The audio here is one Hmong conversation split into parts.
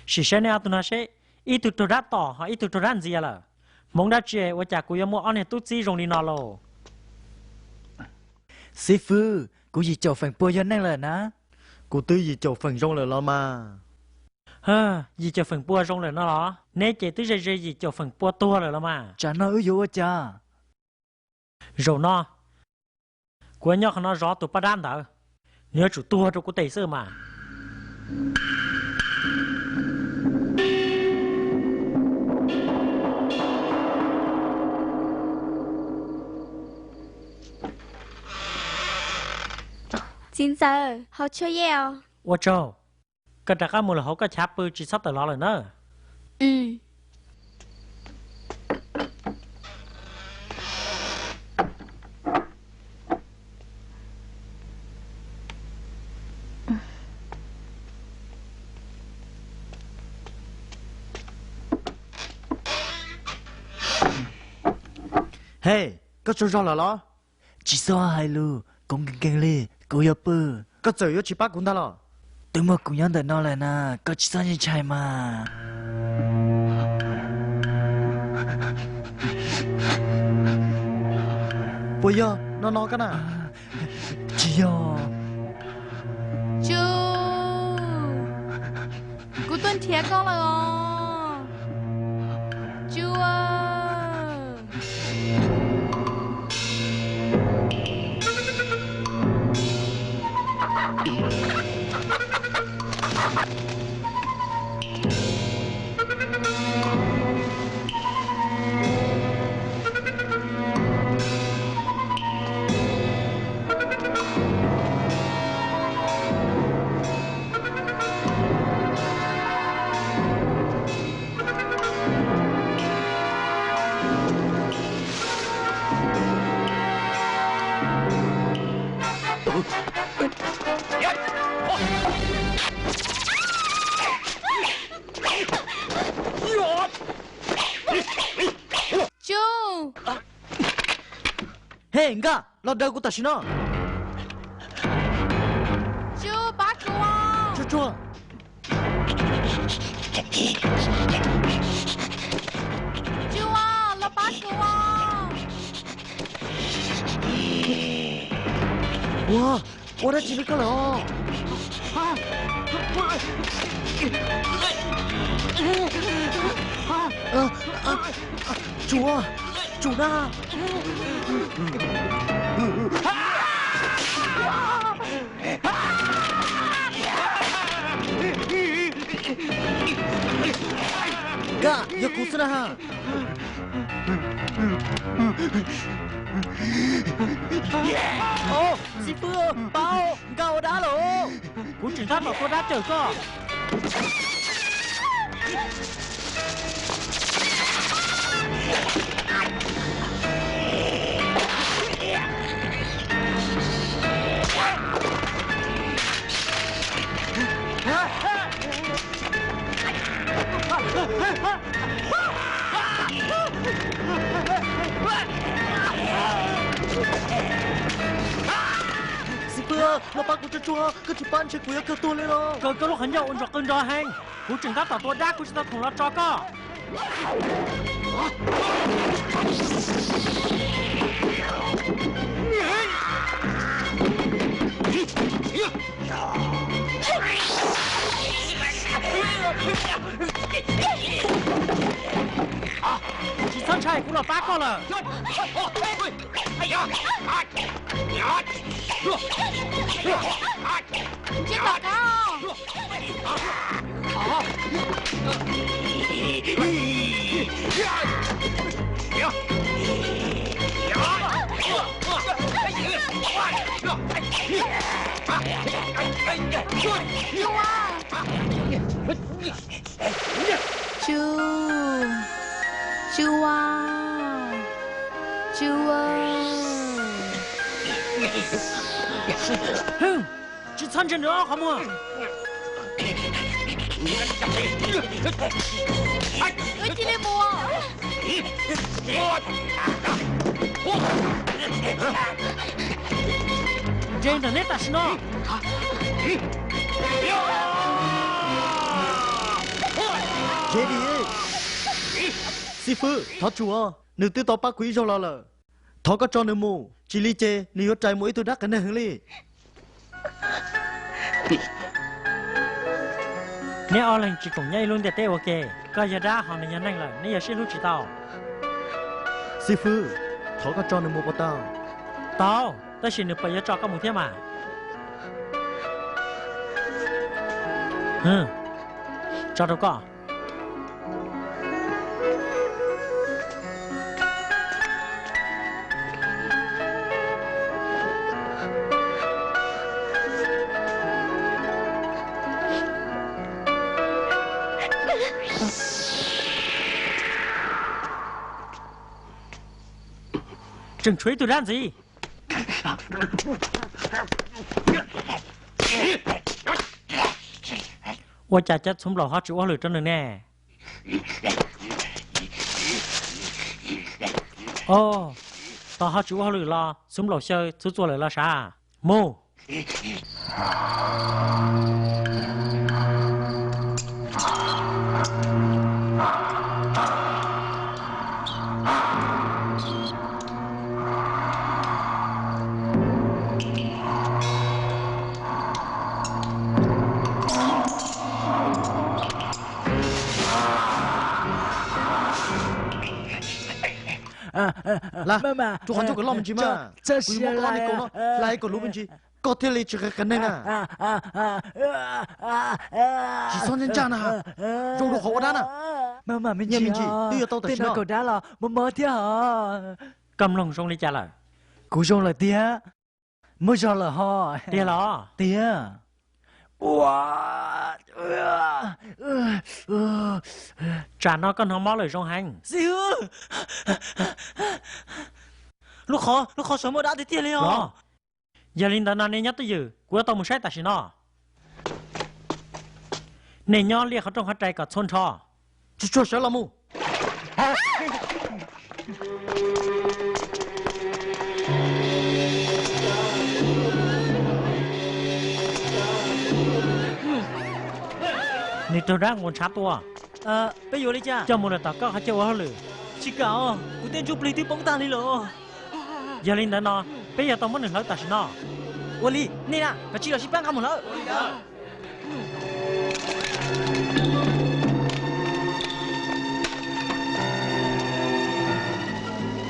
Sim saib nej ob tug no seb, ib tug raug dab tom ho ib tug raug dab ntxias lawm. Hmoov dab tsi ua cas kuv yuav muaj ob niag tub txib zoo li no lauj? Xib fwb, kuv yim caum feem pua yog neeg lawm na. Kuv twb yim caum feem zoo lawm los mas. Yim caum feem pua zoo lawm no los? Neb ces twb ze ze yim caum feem pua tuag lawm los mas. Tsam no wb yuav ua cas? Zaum no, kuv yuav nyob qhov no zov tus poj dab ntawd, nws yuav tsum tuag rau kuv tes xwb mas. Txiv ntxawm, haus tshuaj yej os. Ua tsaug. Koj rov qab mus lawm hauv koj chav pw tsis txhob tawm los lawm na. Hej, koj tsaug zog lawm los? Tsis txhob hais lus, kov nkees nkees li, kuv yuav pw. Koj txawm yuav tsis pab kuv ntag los? Twb muaj kuv nyob ntawm no lawm na, koj tsis txhob ntshai mas. Puas yog no no koj na? Tsis yog. Tsu, kuv tuaj nrhiav koj lawm os. Tsu. Tsu. Hej, nkaj, los daws kuv tam sim no. Tsu, pab kuv. Tsuag tsuag. Tsu, los pab kuv. Ua, ua dab tsi li koj lawm os? Tsum, tsum na. Nkaj, yog kuv xwb na. Xib fwb, pab, nkaj ua dab lawm. Kuv tseem tab tom tua dab cawm koj. Xib fwb, los pab kuv tsuag tsuag, koj tsis pab ntshe kuv yuav kawg tuag li los. Kaw koj lub qhov ncauj ua ntsoj qw nrov heev, kuv tseem tab tom tua dab, kuv tsis tau khoom los tso koj. Tsis txhob ntshai, kuv los pab koj lawm. Tsu, Tsu a, Tsu a. Tsis txhob ntsia nws ob qhov muag. Wb cia li mus. Ntse ntawm neb tam sim no. Xib fwb, thov txim os, nws twb tau pab kuv ib zaug los lawm. Thov koj tso nws mus, tsis li ces nws yuav rais mus ib tug dab qias neeg heev li. Neb ob leeg tsis koom nyob ib lub ntiaj teb ua ke, koj yog dab ho nws yog neeg lawm, neb yuav sib hlub tsis tau. Xib fwb, thov koj tso nws mus puas tau? Tau, tab sis nws puas yuav tso koj mus thiab mas? Tso rau koj. Tseem tshuav ib tug dab ntxiv. Ua cas cov txhuv nplaum ho tsis ua hauj lwm rau nws ne? Os, tos ho tsis ua hauj lwm los txhuv nplaum xyaw txhuv txuas lawm los sav. Mus. Lawv, rau qhov ntsuj kav loj me ntsis mas, kuv yuav muab koj ob niag kaus no hlais kom luv me ntsis, koj thiaj li tsis qias neeg na. Tsis txhob ntsaj ntsaj na, zoo rau qhov ua dab na. Nyiaj me ntsis twb yuav tau tam sim no. Koj mloog zoo li cas lawm? Kuv zoo lawm tiag. Muaj zog lawm ho. Tiag los? Tiag. Tsam no koj hnov mob lawm zoo heev. Xib hwb, lub qhov, lub qhov saum muaj dab tiag tiag li os. Yog li ntawd no nej nyob twj ywm, kuv yuav tau mus saib tam sim no. Nej nyob liaj qhov rooj qhov rais kom txhua nrho. Tsuag tsuag sawv los mus. Nws raug dab nquas ntshav tua. Peb yuav ua li cas? Coj mus lawm tom koj qhov chaw ua hauj lwm. Tsis kam os, kuv tej ntsuj plig twb poob tag li lawm. Yog li ntawd no, peb yuav tau muab nws hlawv tam sim no. Ua li, nej na, kav tsij los sib pab nqa mus hlawv.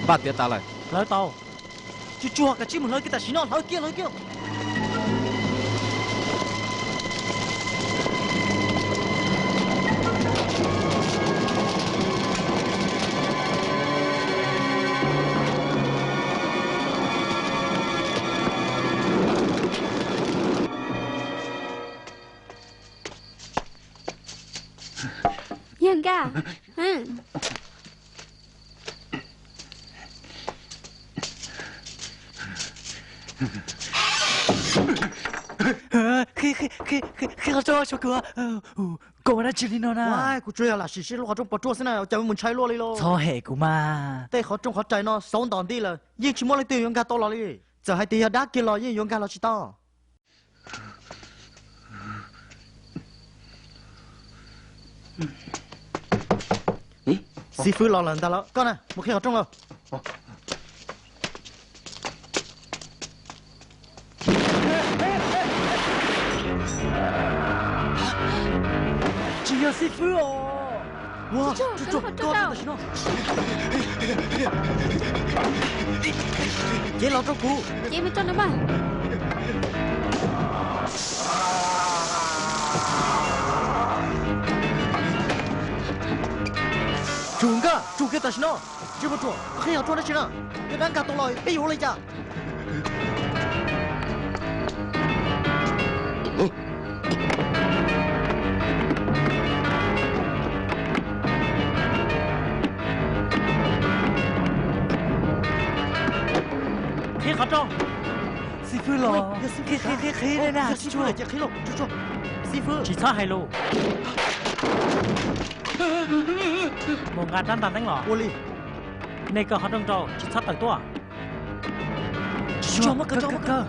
Npaj tiav tas lawm. Hlawv tau. Tsuag tsuag, kav tsij mus hlawv kiag tam sim no, hlawv kiag, hlawv kiag. Yawg Nkaj, qhib qhov rooj, koj ua dab tsi li no na? Kuv tsuas yog lam sim seb lub qhov rooj puas ruaj xwb na, cas mus ntshai luaj li los. Txhob hem kuv mas. Tej qhov rooj qhov rais no xauv ntom nti lawm, yeej tsis muaj leej twg yuav nkag tau los li. Txawm hais tias yog dab kiag los yeej yuav nkag los tsis tau. Xib fwb los lawm ntag los, koj na, mus qhib qhov rooj los. Tsis yog xib fwb os. Ua, tsuag tsuag, koj tam sim no. Cev los rau kuv. Cev mus rau nws mas. Tsum nkaj, tsum kiag tam sim no. Tsis muaj ruam, qhib qhov rooj dab tsi na? Yog dab nkag tau los peb yuav ua li cas? Qhib qhov rooj. Xib fwb los, qhib qhib qhib na. Xib fwb, tsis txhob hais lus. Mus nqa rab ntaj teeb los. Ua li. Nej kaw qhov rooj rau, tsis txhob tawm tuaj. Tsis txhob, muab kaw, kaw.